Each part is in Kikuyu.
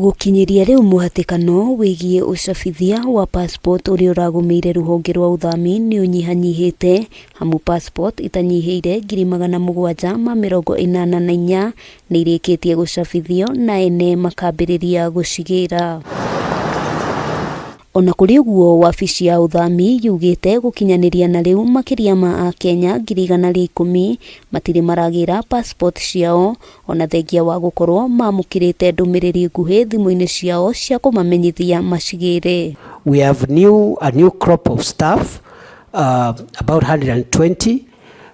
Gũkinyĩria rĩu mũhatĩkano wĩgiĩ ũcabithia wa passport ũrĩa ũragũmĩire rũhonge rwa ũthami nĩ ũnyihanyihĩte amu passport itanyihĩire 784,000 nĩ irĩkĩtie gũcabithio na ene makambĩrĩria gũcigĩra. Ona kũrĩ ũguo wabici ya ũthami yugĩte gũkinyanĩria na rĩu makĩria ma akenya 110,000 matirĩ maragĩra passport ciao ona thengia wa gũkorwo mamũkĩrĩte ndũmĩrĩri nguhĩ thimũ-inĩ ciao cia kũmamenyithia macigĩre. We have a new crop of staff, about 120,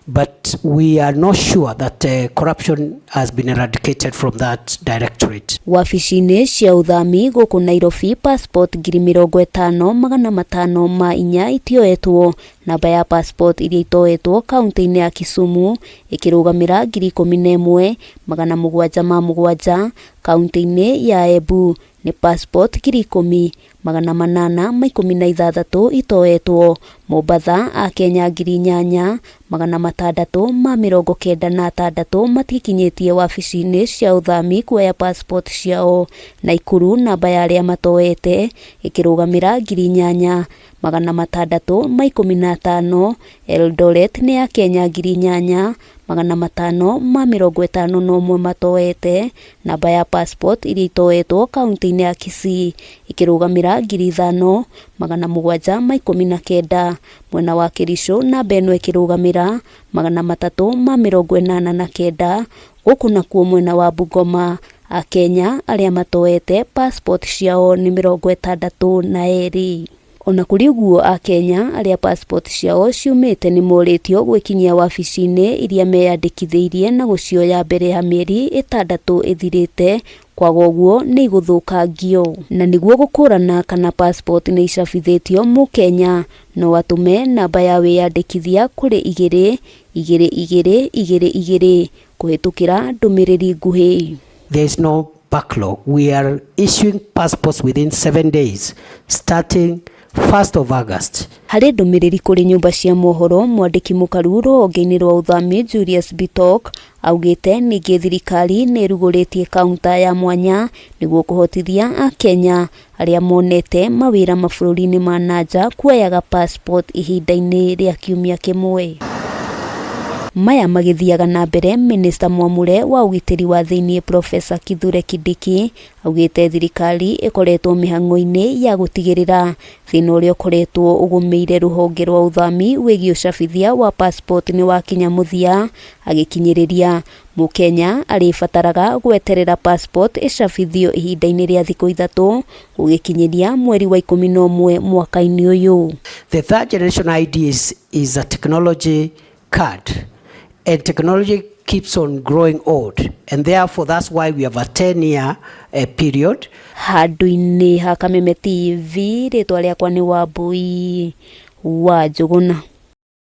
but we are not sure that corruption has been eradicated from that directorate. Wabici-inĩ cia ũthami gũkũ Nairobi passport 50,504 itioetwo. Namba ya passport iria itoetwo kaunti-inĩ ya Kisumu ĩkĩrũgamĩra 11,707, kaunti-inĩ ya Embu nĩ passport 10,816 itoetwo, Mombatha akenya 8,696 matikinyĩtie wabici-inĩ cia ũthami kuoya passport ciao, Naikuru namba ya arĩa matoete ĩkĩrũgamĩra 8,615, Eldoret nĩ akenya 8,551 matoete, namba ya passport iria itoetwo kaunti-inĩ ya Kisii ĩkĩrũgamĩra 5,719, mwena wa Kericho namba ĩno ĩkĩrũgamĩra 389, gũkũ nakuo mwena wa Bungoma akenya arĩa matoete passport ciao nĩ 62. Ona kũrĩ ũguo akenya arĩa passport ciao ciumĩte nĩ morĩtio gwĩkinyia wabici-inĩ iria meyandĩkithĩirie na gũcioya mbere ya mĩeri 6 ĩthirĩte, kwaga ũguo nĩ igũthũkangio. Na nĩguo gũkũrana kana passport nĩ icabithĩtio mũkenya no atũme namba ya wĩyandĩkithia kũrĩ 2 2 2 2 2 kũhĩtũkĩra ndũmĩrĩri nguhĩ. There is no backlog. We are issuing passports within 7 days, starting 1st of August. Harĩ ndũmĩrĩri kũrĩ nyũmba cia mohoro, mwandĩki mũkaru rũhonge-inĩ rwa ũthami Julius Bitok augĩte ningĩ thirikari nĩ ĩrugũrĩtie kaunta ya mwanya nĩguo kũhotithia akenya arĩa monete mawĩra mabũrũri-inĩ ma nanja kuoyaga passport ihinda-inĩ rĩa kiumia kĩmwe. Maya magĩthiaga na mbere, Minista mwamũre wa ũgitĩri wa thĩiniĩ Profesa Kithure Kindiki augĩte thirikari ĩkoretwo mĩhang'o-inĩ ya gũtigĩrĩra thĩna ũrĩa ũkoretwo ũgũmĩire rũhonge rwa ũthami wĩgiĩ ũcabithia wa passport nĩ wakinya mũthia, agĩkinyĩrĩria mũkenya arĩbataraga gweterera passport ĩcabithio ihinda-inĩ rĩa thikũ 3 gũgĩkinyĩria mweri wa 11 mwaka-inĩ ũyũ. The third generation ID is a technology card, and technology keeps on growing old, and therefore that's why we have a 10-year period. Handũ-inĩ ha Kameme TV, rĩtwa rĩakwa nĩ Wambui wa Njũgũna.